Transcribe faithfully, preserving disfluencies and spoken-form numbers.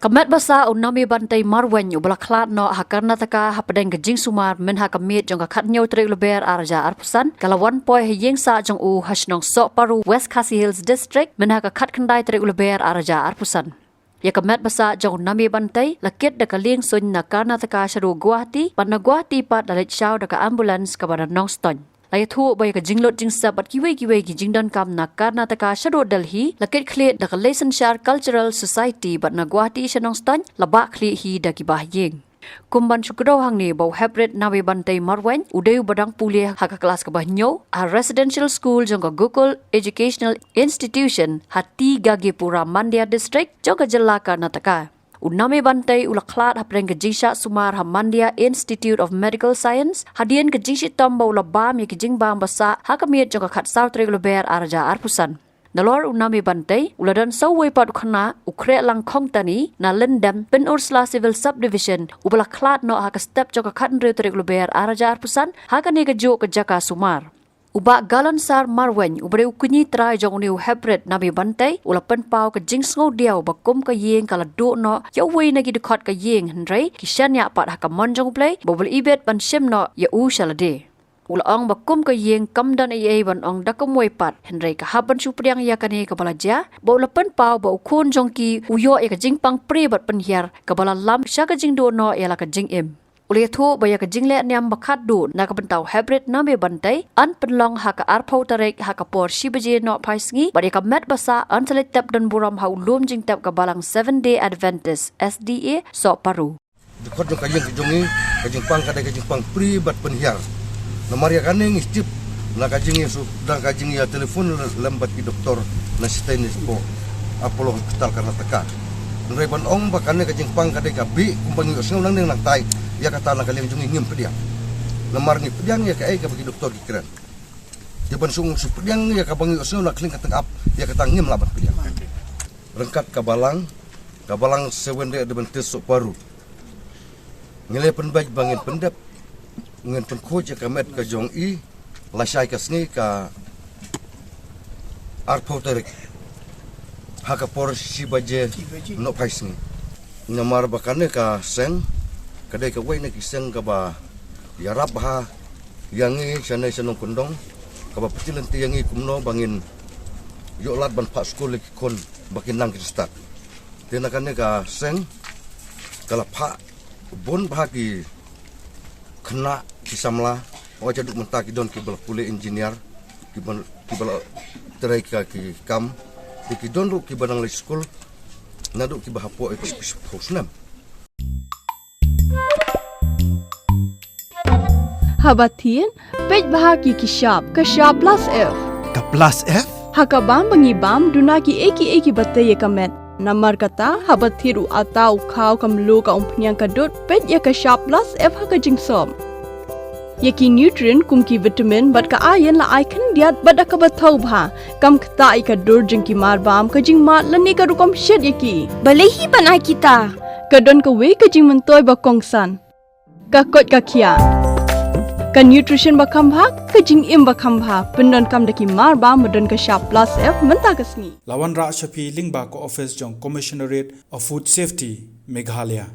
Ka met ba sah u Nami Bantei Marwein uba la khlad noh ha Karnataka hapdeng ka jingsumar mynha ka miet jong ka khathynñiew tarik u Lber ar hajar arphew san, ka la wan poi ha ïing sah jong u ha shnong Sohparu, West Khasi Hills District, mynha ka khatkhyndai tarik u Lber ar hajar arphew san. Ïa ka met ba sah jong u Nami Bantei la kit da ka lieng suiñ na Karnataka shaduh Guwahati, bad na Guwahati pat la leit shaw da ka ambulance kaba na Nongstoiñ. La ïathuh ba ïa ka jinglut jingsep bad kiwei kiwei ki jingdonkam na Karnataka shaduh Delhi la kit khlieh da ka Leisanshar Cultural Society bad na Guwahati sha Nongstoiñ la bah khlieh hi da ki bahaïing. Kum ban shu kdew hangne ba u Heprit Nami Bantei Marwein u dei uba dang pule ha ka klas kaba hynñiew ha Residential School jong ka Gokul Educational Institution ha T Gagepura, Mandya District jong ka jylla Karnataka. U Nami Bantei u la khlad hapdeng ka jingshah sumar ha Mandya Institute of Medical Science hadien ka jingshitom ba u la bam ïa ki jingbam ba sah ha ka miet jong ka khatsaw tarik u Lber ar hajar arphew san. Nalor u Nami Bantei u la don sa uwei pat u khynnah, u Khrehlang Khongtani na Lyndem, Pynursla Civil Subdivision, uba la khlad noh ha ka step jong ka khathynriew tarik u Lber ar hajar arphew san ha kane kajuh ka jaka sumar. U Bah Galonsar Marwein uba dei u kñi trai jong une u Heprit Nami Bantei u la pynpaw ka jingsngewdiaw ba kum ka ïing ka la duh noh ïa uwei na ki dkhot ka ïing, hynrei ki shaniah pat ha ka mon jong U Blei ba u la ibit ban shim noh ïa u sha lade. U la ong ba kum ka ïing kam don ei ei ban ong da kumwei pat, hynrei ka hap ban shu pdiang ïa kane kaba la jia, ba u la pynpaw ba u khun jong ki u ïoh ïa ka jingpang prie bad pynhiar kaba la lam sha ka jingduh noh ïa la ka jingim. U la ïathuh ba ïa ka jingleh niam ba khatduh na ka bynta u Heprit Nami Bantei yn pynlong ha ka arphew tarik ha ka por shi baje nohphai sngi, bad ïa ka met ba sah yn sa leit tep don burom ha u lum jingtep ka balang Seventh Day Adventist S D A Sohparu. Dkhot jong ka ïing ka jong ngi, ka jingpang ka dei ka jingpang prie bad pynhiar. Namar ïa kane ngi tip na ka jingïa su, na ka jingïa telephone lem bad ki doktor na shatei ne shapoh Apollo Hospital Karnataka. Hynrei ban ong ba kane ka jingpang ka dei ka bih kumba ngi ïohsngew nangne nangtai, ïa kata na ka liang jong ngi ngim pdiang. Namar ngi pdiang ïa kaei kaba ki doktor ki kren. Te ban shu, shu pdiang ïa kaba ngi ïohsngew na ka liang ka tang ap, ïa kata ngim lah ban pdiang. Ryngkat ka balang, ka balang Seventh Day Adventist Sohparu. Ngi la pynbeit ba ngin pyndep, ngin pynkhuid ïa ka met ka jong i lashai ka sngi ka arphew tarik ha ka por shi baje nohphai sngi. Namar ba kane ka seng ka dei kawei na ki seng kaba ïarap bha ïa ngi shane sha nongkyndong, kaba pynlong ïa ngi kumno ba ngin ïoh lad ban phah skul ïa ki khun ba kin nang kin stad. Te na kane ka seng ka la phah bun bha ki khynnah ki samla, hooid haduh mynta ki don kiba la pule engineer, kiba, kiba la trei ka ki kam, te ki don ruh kiba nang leit skul, naduh kiba hapoh ïa ki shiphew snem. Haba thied, peit bha ki ki shap, ka shap plus F. Ka plus F? Ha ka bam ba ngi bam, duna ki ei ki ei kiba tei ïa ka met. Namar kata, haba thied u atta u khaw ka mluh ka umphniang ka dud, peit ïa ka shap plus F ha ka jingsop. Ïa ki nutrient kum ki vitamin bad ka iron la ai khyndiat bad da kaba thaw bha. Kam ktah ïa ka dur jong ki mar bam, ka jingmad lane ka rukom shet ïa ki. Balei hi ban ai kita? Ka don kawei ka jingmyntoi ba kongsan. Ka koit ka khiah. Ka nutrition ba kham bha, ka jingim ba kham bha. Pyndonkam da ki mar bam ba don ka shap plus F mynta ka sngi. La wanrah sha phi lyngba ka office jong Commissionerate of Food Safety, Meghalaya.